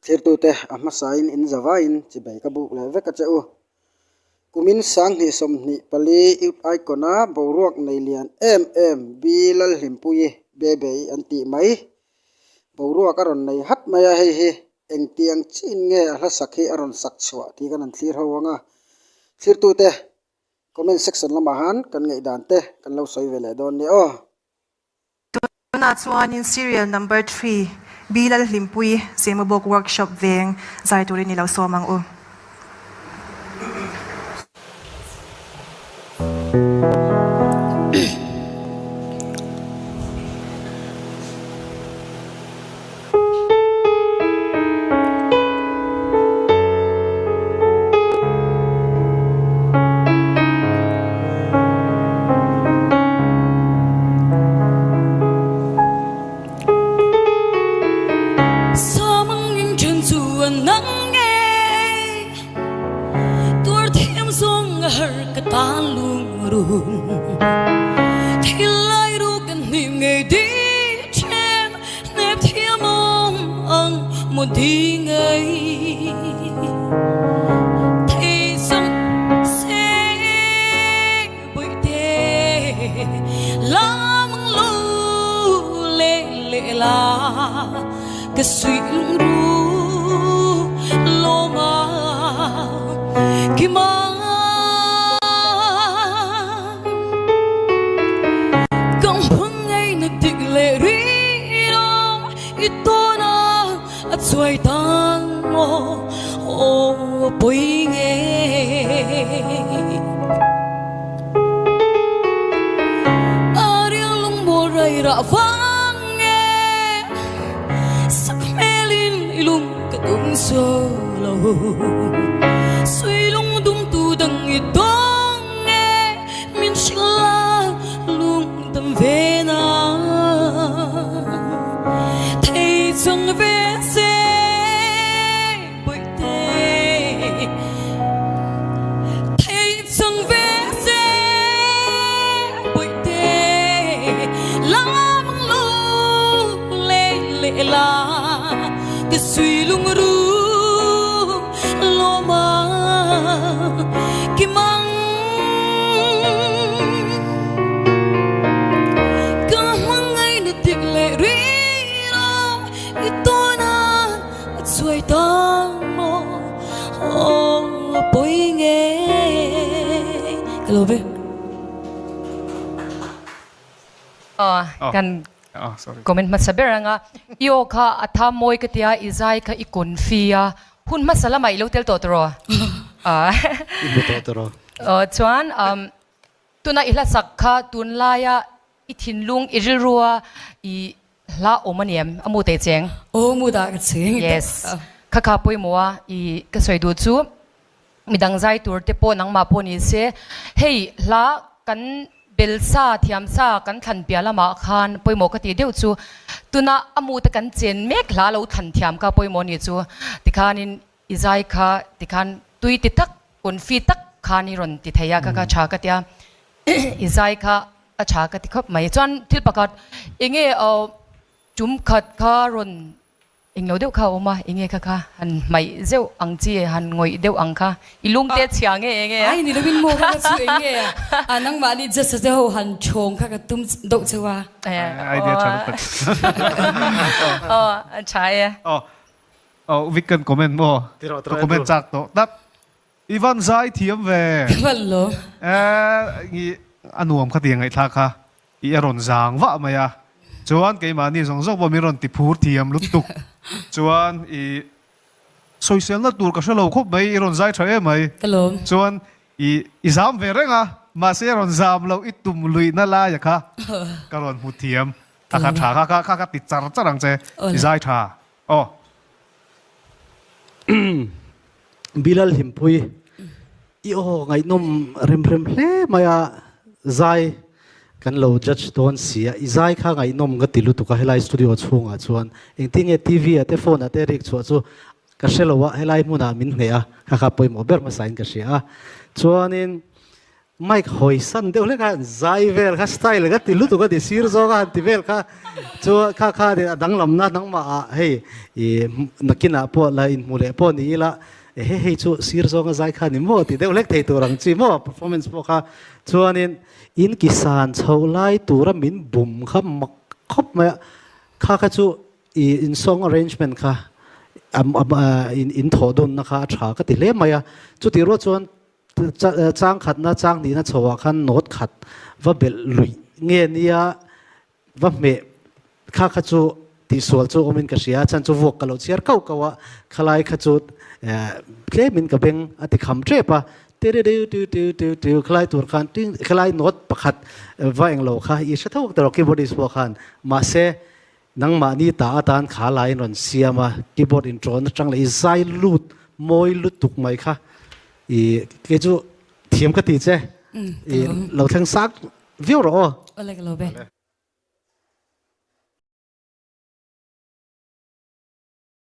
Thlirtute a hmasain in zavaiin chibei ka buk leh vek a che u. Kumin 2024 Youth Icon-a boruak nei lian em em B Lalhlimpuii Bebe-i an tih mai. Boruak a rawn nei hat mai a, hei hi engtiang chiin nge a hlasak hi a rawn sak chhuah tih kan han thlir ho ang a. Thlirtute comment section lamah han kan ngaihdan te kan lo sawi ve leh dawn nia aw. Tunah chuanin Serial Number Three, B Lalhlimpuii, Zemabawk Workshop veng zai turin i lo sawm ang u. Kan comment hmasa ber anga i aw kha a tha mawi ka tia i zai kha i confi a hun hmasa lamah i lo tel tawh tawh I hmu tawh tawh rawh. Chuan tuna i hlasak kha tunlaia i thinlung i rilrua i hla awm a ni em a mu teh cheng? Aw mu dah ka cheng. Yes kha kha pawimawh a i ka sawi duh chu Midang zai tur te pawh nangmah pawh ni se, hei hla kan bel sa, thiam sa kan thlan piah lamah khan pawimawh ka tih deuh chu tuna a mu te kan chen mek hla lo thlan thiam kha pawimawh ni chu tikhanin i zai kha tikhan tui ti tak, confi tak khan i rawn ti thei a kha kha tha ka tia i zai kha a tha ka ti khawp mai. Chuan thil pakhat enge tum khat kha rawn Englo deuh kha a awm a, enge kha kha han hmaih zeuh ang chi han ngawih deuh ang kha i lung te chhia nge enge a? Ai ni lovin maw kha kha chu enge a nangmahni just a te ho han chhawng kha ka tum deuh cheu a. Idea tha lutuk. Aw a tha e. Aw aw Vic kan comment maw? Ka comment chak tawh tlat. I van zai thiam ve. Ka van lo. Eh a nuam kha tiang ngaihthlak kha. I a rawn zang vah mai a, chuan keimahni zawng zawng pawh min rawn ti phur thiam lutuk. Chuan i sawiselna tur ka hre lo khawp mai, i rawn zai tha em mai. Ka lawm. Chuan i i zam ve reng a, mahse a rawn zam loh i tum luihna laia kha ka rawn hmu thiam. Kha kha tha kha kha kha ti char char ang che, i zai tha. Aw. Bilal Hlimpui, i aw ngaihnawm rem rem hle mai a, zai kan lo judge dawn si a, i zai kha ngaihnawm ka ti lutuk a helai studio chhungah chuan engtin nge TV ah te phone ah te rik chhuah chu ka hre lo a, helai hmunah min hneh a, kha kha pawimawh ber hmasa in ka hria a, chuanin. Mic hawi san deuh hlek a zai vel kha style ka ti lutuk a ti sir zawk a han ti vel kha chu kha kha a danglamna nangmah ah hei i nakinah pawh la inhmu leh pawh ni ila he hei chu sir zawnga zai kha ni maw ti deuh hlek thei tur ang chi maw performance pawh kha chuanin in ki san chho lai tura min bum kha mak khawp mai a kha kha chu i in song arrangement kha in thawh dunna kha a tha ka ti hle mai a chutih rual chuan Chang khatna chang nihna chhoah khan note khat va belh luih nge nia va hmeh kha kha chu tihsual chu awmin ka hria a, chhan chu vuak ka lo chhiar kauh kauh a, khalai kha chu tlemin ka beng a ti kham tep a, tiririututututu khalai tur khan khalai note pakhat va englo kha i hre tho tawh keyboardist pawh khan mahse nangmahni ta atan kha laiin rawn siam a, keyboard inṭawn aṭang leh i zai lut mawi lutuk mai kha i kei chu thiam ka ti che i lo thleng sak viau rawh aw. Awle ka lo be.